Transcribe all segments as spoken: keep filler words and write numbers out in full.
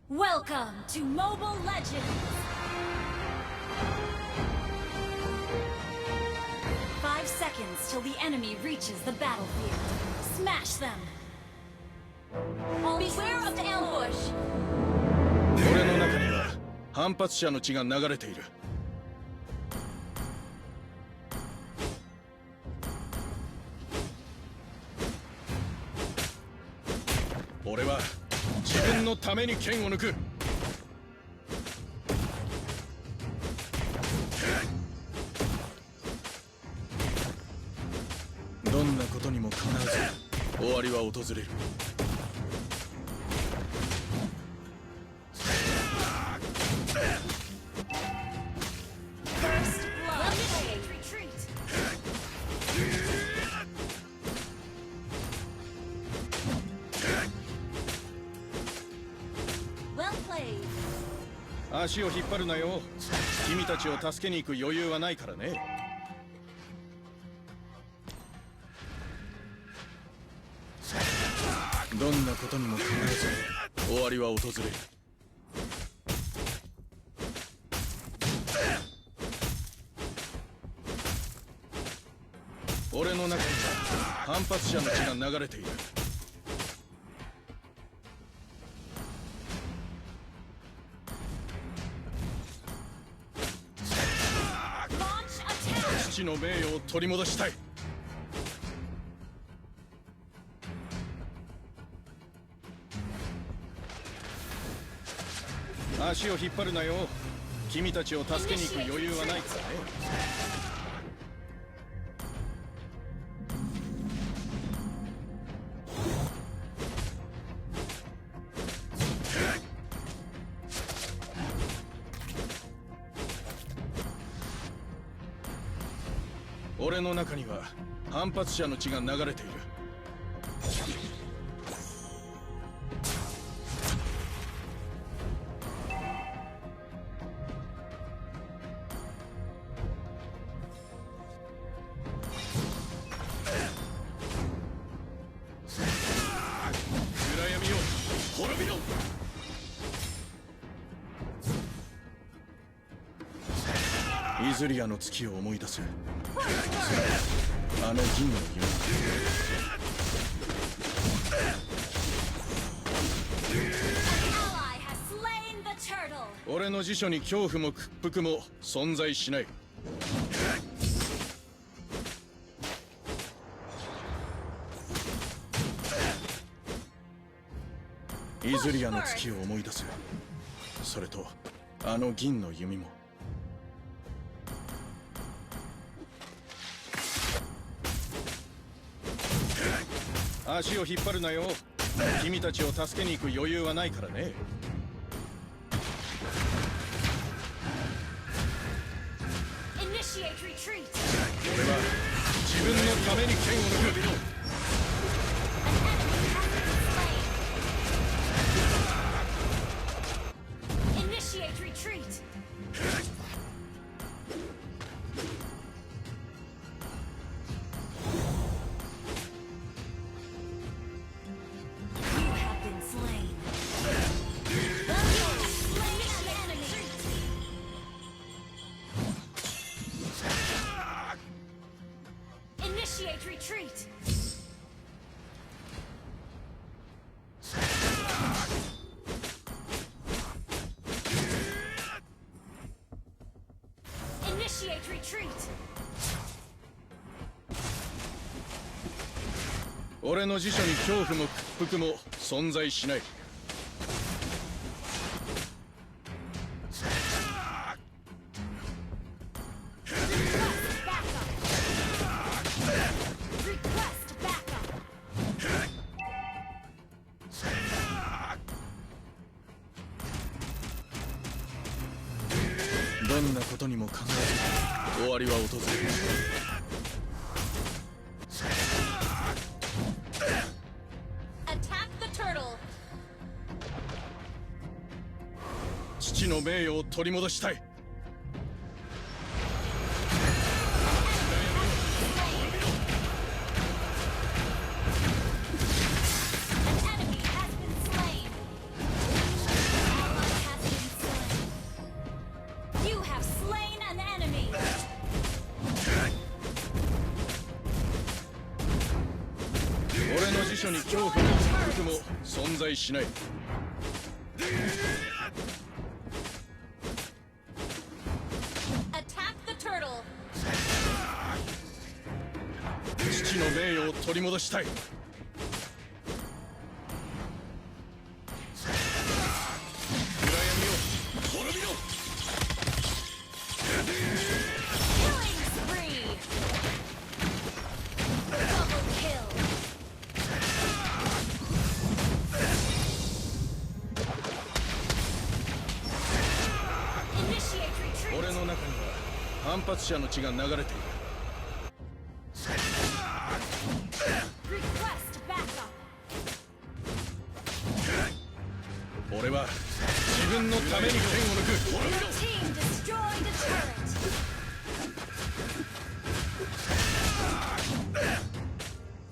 Welcome to Mobile Legends! Five seconds till the enemy reaches the battlefield. Smash them! Beware of the ambush! 俺の中には反発者の血が流れている。 俺は自分のために剣を抜く。 どんなことにも必ず終わりは訪れる。 First blood. Retreat. Well played. 足を引っ張るなよ。君たちを助けに行く余裕はないからね。 どんなことにも必ず終わりは訪れる。 俺の中には反発者の血が流れている。 Launch attack! 父の名誉を取り戻したい。 足を引っ張るなよ。君たちを助けに行く余裕はないからね。 俺の中には反発者の血が流れている。 暗闇よ、滅びろ。 イズリアの月を思い出せ。それはあの銀の夢。 Ally has slain the turtle. 俺の辞書に恐怖も屈服も存在しない。 イズリアの月を思い出せ。それと、あの銀の弓も。 足を引っ張るなよ。君たちを助けに行く余裕はないからね。 Initiate retreat. 俺は自分のために剣を抜く。 An enemy has been slain. Initiate retreat. You have been slain. Well done. Slain an enemy. Initiate retreat. Initiate retreat. 俺の辞書に恐怖も屈服も存在しない。 Request backup. Request backup. どんなことにも必ず終わりは訪れる。 Attack the turtle. 父の名誉を取り戻したい。 An enemy has been slain. に恐怖も屈服も存在しない。 Attack the turtle. 父の名誉を取り戻したい。 暗闇よ、滅びろ。 Killing spree. Double kill. Initiate retreat. 俺の中には反発者の血が流れている。 Request backup. 俺は自分のために。 Your team destroyed a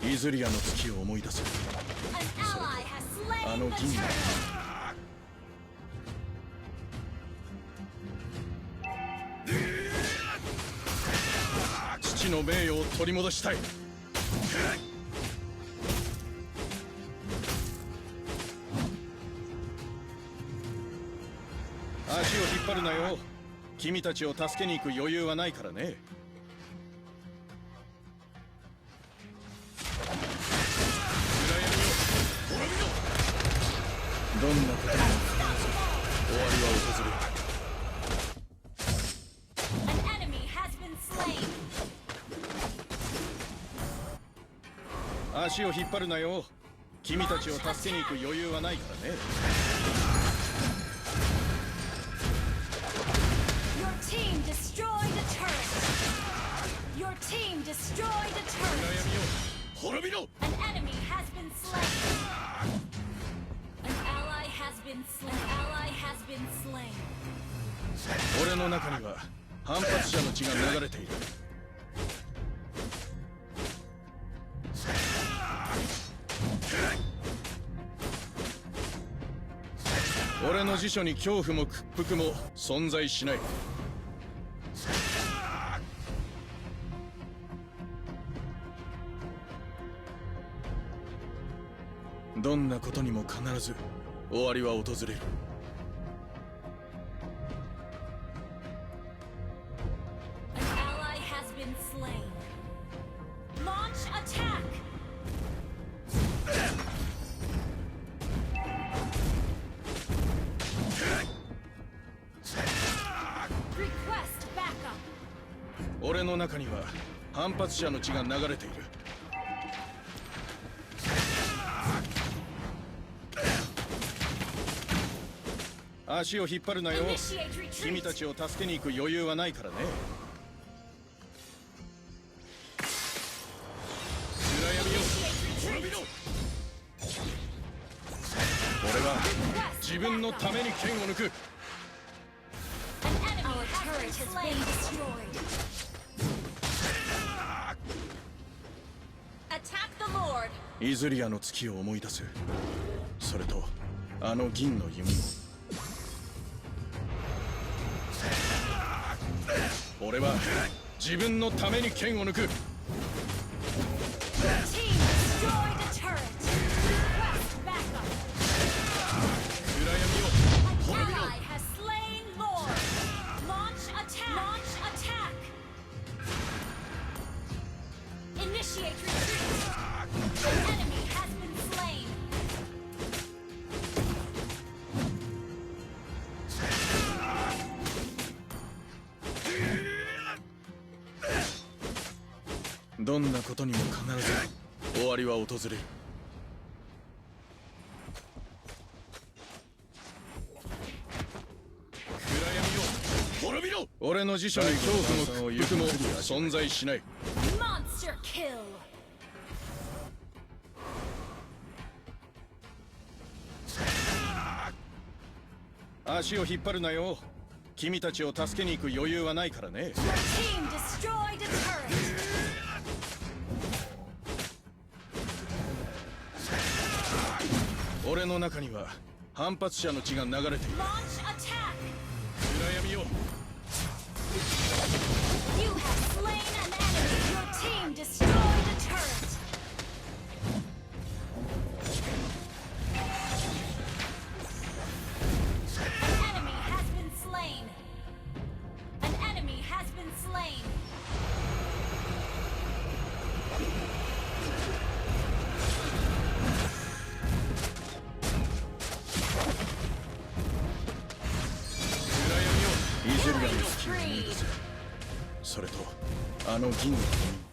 turret. イズリアの月を思い出せ。 An ally has slain the turret. 父の名誉を取り戻したい。 足を引っ張るなよ。君たちを助けに行く余裕はないからね。 暗闇よ、滅びろ。 どんなことにも必ず終わりは訪れる。 An enemy has been slain. 足を引っ張るなよ。 君たちを助けに行く余裕はないからね。 Your team destroyed a turret. Your team destroyed a turret. 暗闇よ、滅びろ。 An enemy has been slain. An ally has been slain. An ally has been slain. 俺の中には反発者の血が流れている。 俺の辞書に恐怖も屈服も存在しない。 どんなことにも必ず終わりは訪れる。 An ally has been slain. Launch attack! Request backup! 俺の中には反発者の血が流れている。 足を引っ張るなよ。 Initiate retreat! 君たちを助けに行く余裕はないからね。 暗闇よ、滅びろ。 俺は自分のために剣を抜く。 An enemy has been slain. Attack the Lord. イズリアの月を思い出す。それと、あの銀の弓も。 俺は自分のために剣を抜く。 Team destroyed a turret. Request backup. 暗闇よ、滅びろ。 An ally has slain Lord. Launch attack. Launch attack. Initiate retreat. An enemy has been slain. どんなことにも必ず終わりは訪れる。 暗闇よ、滅びろ。 俺の辞書に恐怖も屈服も存在しない。 Monster kill. 足を引っ張るなよ。 君たちを助けに行く余裕はないからね。 Your team destroyed a turret. 俺の中には反発者の血が流れている。 Launch attack. 暗闇よ。 You have slain an enemy. Your team destroyed a turret. Spree. それと、あの銀河